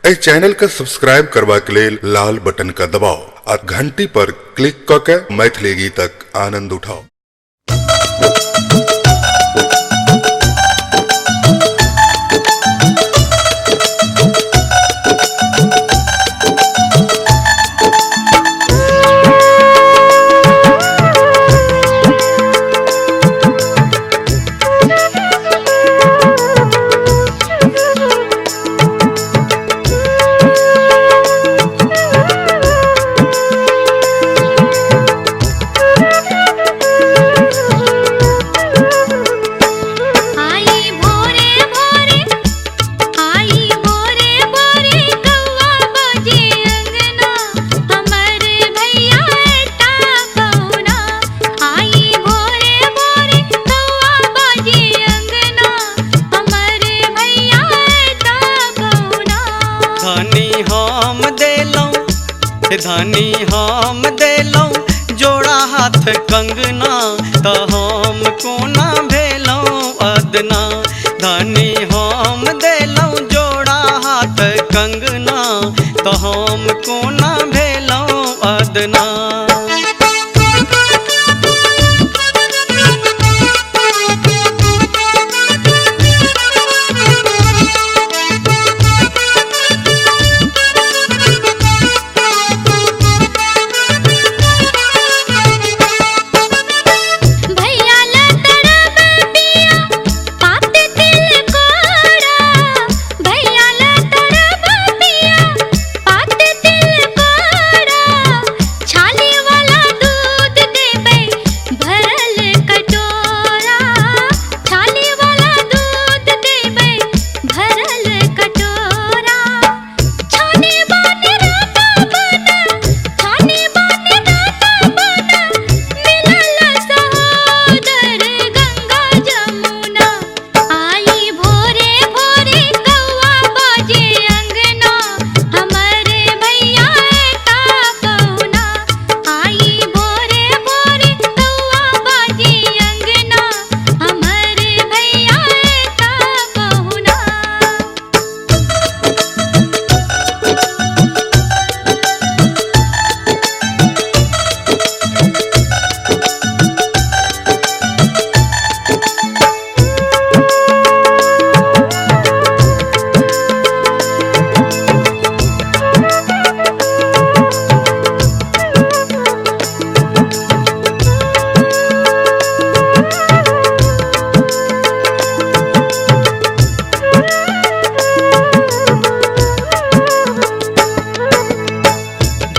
एहि चैनल के सब्सक्राइब करबाक लेल लाल बटन के दबाउ आ घंटी पर क्लिक क के मैथिली गीतक आनंद उठाउ। आई भोरे भोरे, आई भोरे भोरे कौआ बजे अंगना, हमर भैया एता पहुना। आई भोरे भोरे कौआ बजे अंगना, हमर भैया एता पहुना। धनी हम देलहुँ, धनी हम देलहुँ जोड़ा हाथ कंगना, त हम कोना भेलहुँ अदना। धनी हम देलहुँ जोड़ा हाथ कंगना, त हम कोना भेलहुँ अदना। भैया लतड़ब पिया पात तिल कोड़ा, भैया लतड़ब पिया पात तिल कोड़ा, छाली वाला दूध देबै भरल कटोरा, छाली वाला दूध देबै भरल कटोरा। छाने बाने राता बना, छाने बाने राता बना, मिलल सहोदर गंगा जमुना। आई भोरे भोरे कौआ बाजे अंगना, हमर भैया एता पहुना। आई भोरे भोरे कौआ बाजे अंगना, हमर भैया एता पहुना।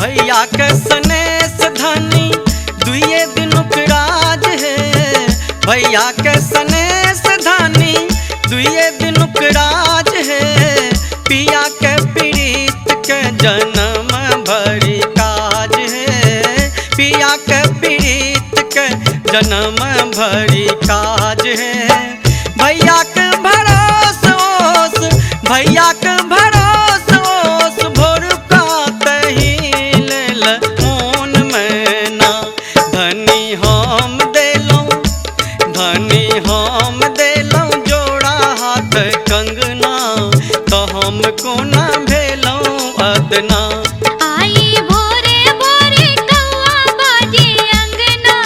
भैया के सनेस धनी दुइये दिनुक राज है, भैया के सनेस धनी दुइये दिनुक राज है। पिया के पीड़ित के जन्म भरी काज है, पिया के पीड़ित के जन्म भरी काज है। भैया के भरोस ओस, भैया के भरोस ओस, भोर का तही लेल मोन मैना। धनी हम देलहुँ, धनी हम देलहुँ जोड़ा हाथ कंगना, त हम कोना भेलहुँ अदना। आई भोरे भोरे कौआ बाजे अंगना,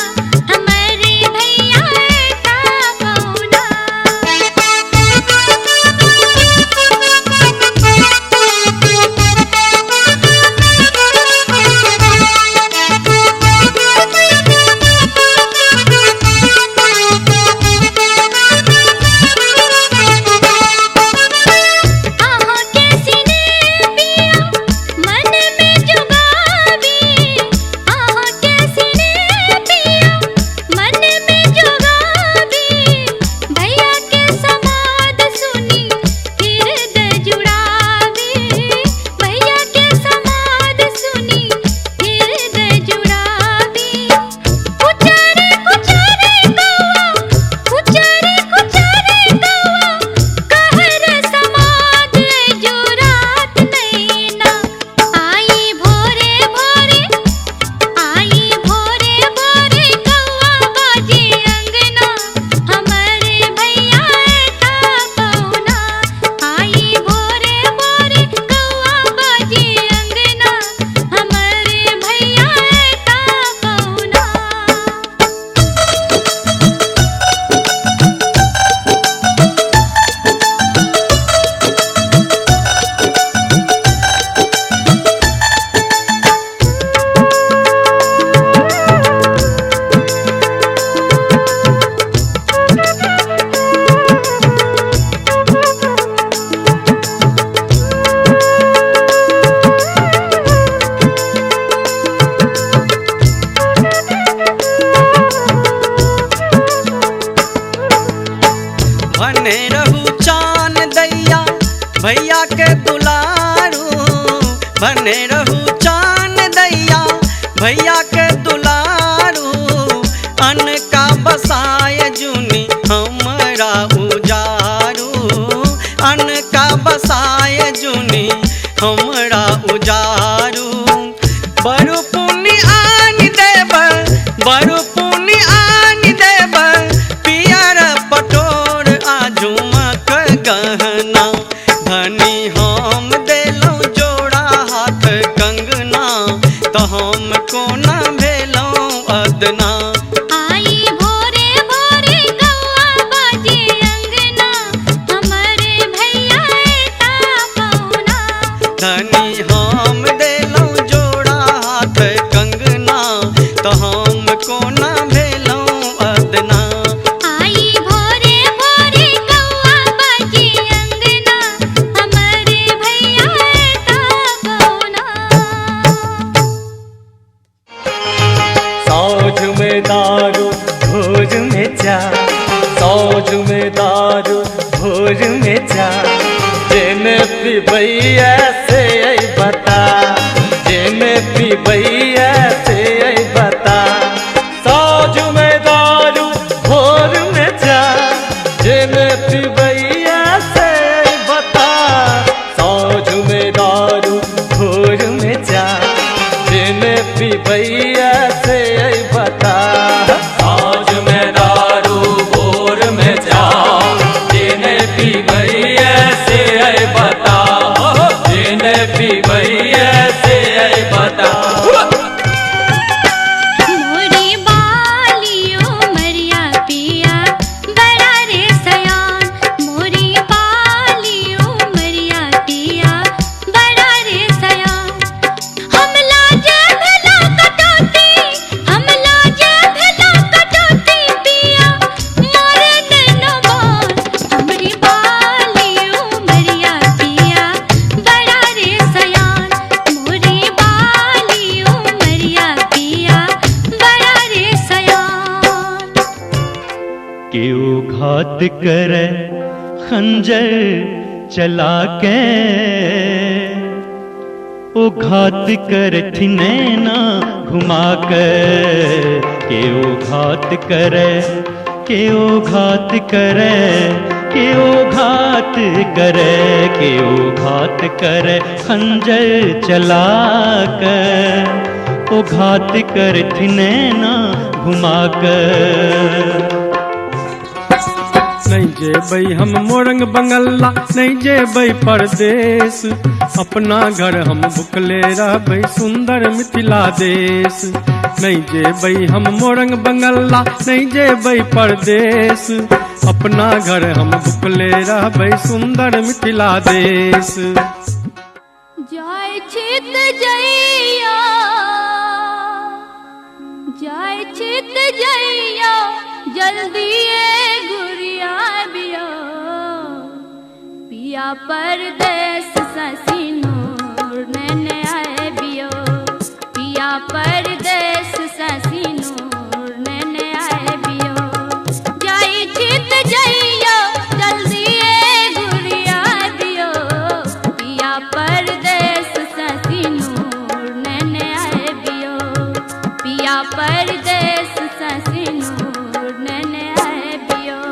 हमर भैया एता पहुना। अहाँ के सिनेह पिया मन में बने रहू चान दैया भैया के दुलारू। अन्न का बसाय जुनी हमरा उजारू, अन्न का बसाय जुनी हमरा उजारू। बरु पुण्य आन देब, बरु पुण्य आन देब, पियर पटोर आ झुमक गहना। धनी हम देलहुँ जोड़ा हाथ कंगना, तो हम कोना भेलहुँ अदना। आई भोरे भोरे कौआ बाजे अंगना, हमरे भैया एता पहुना। धनी हम देलहुँ जोड़ा हाथ कंगना, तो हम कोना भेलहुँ अदना। आई भोरे भोरे कौआ बाजे अंगना, हमरे भैया एता पहुना। साँझ में दारू भोर में चा, साँझ में दारू भोर में चा, जेने पिबैया से ऐ बता, जेने पिबैया से ऐ बता। साँझ में दारू भोर में चा, जेने पिबैया से ऐ बता। साँझ में दारू भोर में चा, जेने पिबैया से ऐ बता। साँझ में दारू भोर में जा, जेने पीबैया से ऐ बता, जेने पीबैया से ऐ बता। मोरी बालियो मरिया पिया बड़ा रे सयान, मोरी बालियो मरिया पिया बड़ा रे सयान। हम लाजे भला कटौती, हम लाजे भला कटौती पिया मोरे नैनबान। हमरी बालियो मरिया पिया बड़ा रे सयान, मोरी बालियो मरिया पिया बड़ा रे सयान। केओ घात करे खंजर चला के, ओ घात करथि नैना घुमा के। केओ घात करे, केओ घात करे, केओ घात करे, केओ घात करे खंजर चला के, ओ घात करथि नैना घुमा के। नहीं जेबै हम मोरंग बंगला, नहीं जेबै परदेश, अपना घर हम भुखले रहबै सुंदर मिथिला देश। नहीं जेबै हम मोरंग बंगला, नहीं जेबै परदेश, अपना घर हम भुखले रहबै सुंदर मिथिला देश। जाय छित जइया, जाय छित जइया, जल्दी ए गुरिया बिया। पिया परदेस ससिनूर नैने आए बियो, पिया परदेस ससिनूर नैने आए बियो। जाय छित जइया, जल्दी ए गुरिया बियो, पिया परदेस ससिनूर नैने आए बियो, पिया परदेस ससिनूर नैने आए बियो।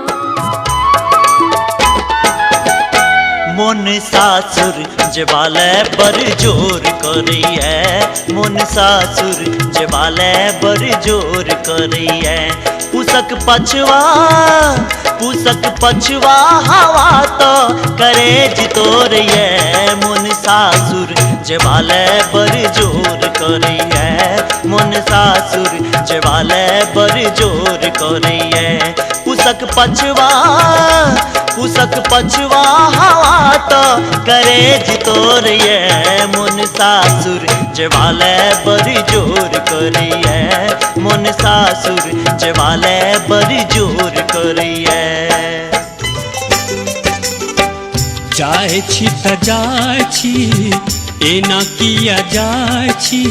मोन सासुर जेबाले बड़ जोर करैया, मोन सासुर जेबाले बड़ जोर करैया। पुसक पछुआ, पुसक पछुआ हवा तो करेज तोरैया, मोन सासुर जेबाले बड़ जोर करैया, मोन सासुर जेबाले बड़ जोर करैया। पुसक पछुआ, पुसक पछुआ हवा तो करेज तोरैया, मोन सासुर जेबाले बड़ जोर करैया, मोन सासुर जेबाले बड़ जोर करैया। जाइ छी त जाइ छी, एना किया जाइ छी,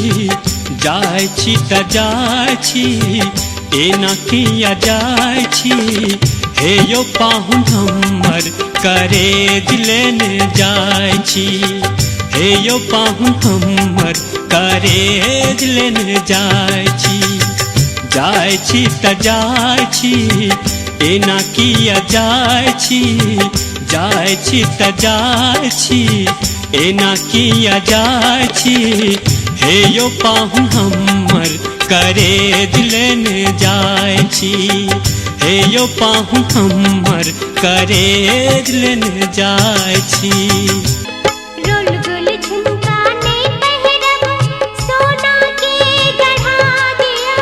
जाइ छी त जाइ छी, एना किया जाइ छी। हे यो पाहुन हमर करेज लेने जाइ छी, हे यौ पाहुन हमर करेज लेने जाइ छी। जाइ छी त जाइ छी, एना किया जाइ छी। जाइ छी त जाइ छी, एना किया जाइ छी। हे यौ पाहुन हमर करेज लेने जाइ छी। हे यौ पाहुन हमर करेज लेने जाइ छी। रोल गोल झुमका नहीं पहिरब, सोना के गढ़ा दिया।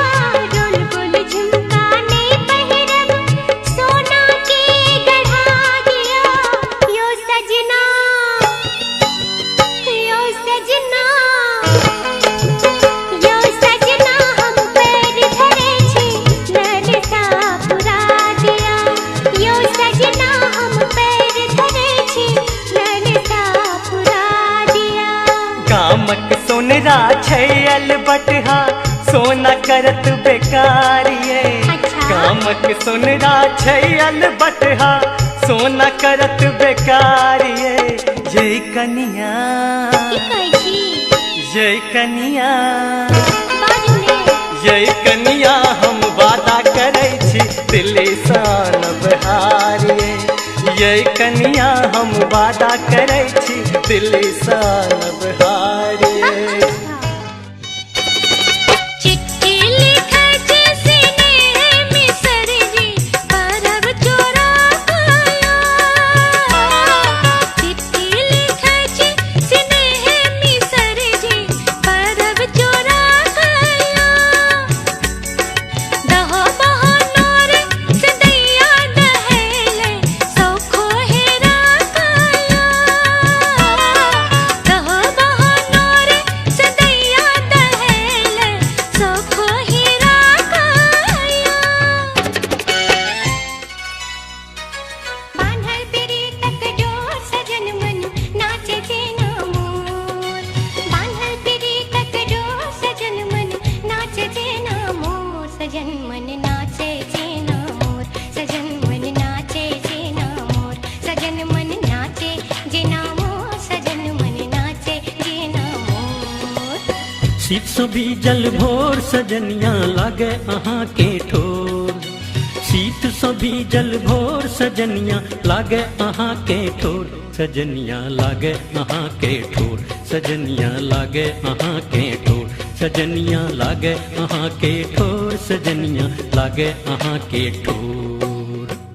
रोल गोल झुमका नहीं पहिरब, सोना के गढ़ा दिया। यो सजना, यो सजना, यो सजना हम पैर धरे छी, ललसा पुरा दिया। यो सजना हम पैर धरे छी, ललसा पुरा दिया। गामक सोनरा छै अलबटहा, सोना करत बेकारिये। गामक सोनरा छै अलबटहा, सोना करत बेकारिये। ये कनिया, की कहै छी? ये कनिया, बाजू ने। ये कनिया हम वादा करै छी, दिल्ली सँ आनब हारिये। ये कनिया हम वादा करै छी, दिल्ली सँ आनब हारिये। चिट्ठी लिखै छी सिनेह मिसर जी, परब चोरा काया। चिट्ठी लिखै छी सिनेह मिसर जी, परब चोरा काया। दहो बहो नोर से दैया दहेले, सौखो हेरा काया। दहो बहो नोर से दैया दहेले, सौखो हेरा काया। बान्हल प्रीतक डोर सजन मन नाचे जेना मोर। बान्हल प्रीतक डोर सजन मन नाचे जेना मोर। सजन मन नाचे जेना मोर, सजन मन नाचे जेना मोर, सजन मन नाचे जेना मोर, सजन मन नाचे जेना मोर। शीत सँ भीजल भोर सजनिया लागे अहाँ के ठोर। शीत सँ भीजल भोर सजनिया लागे अहाँ के ठोर। सजनिया लागे अहाँ के ठोर, सजनिया लागे अहाँ के ठोर, सजनिया लागे अहाँ के ठोर, सजनिया लागे अहाँ के ठोर।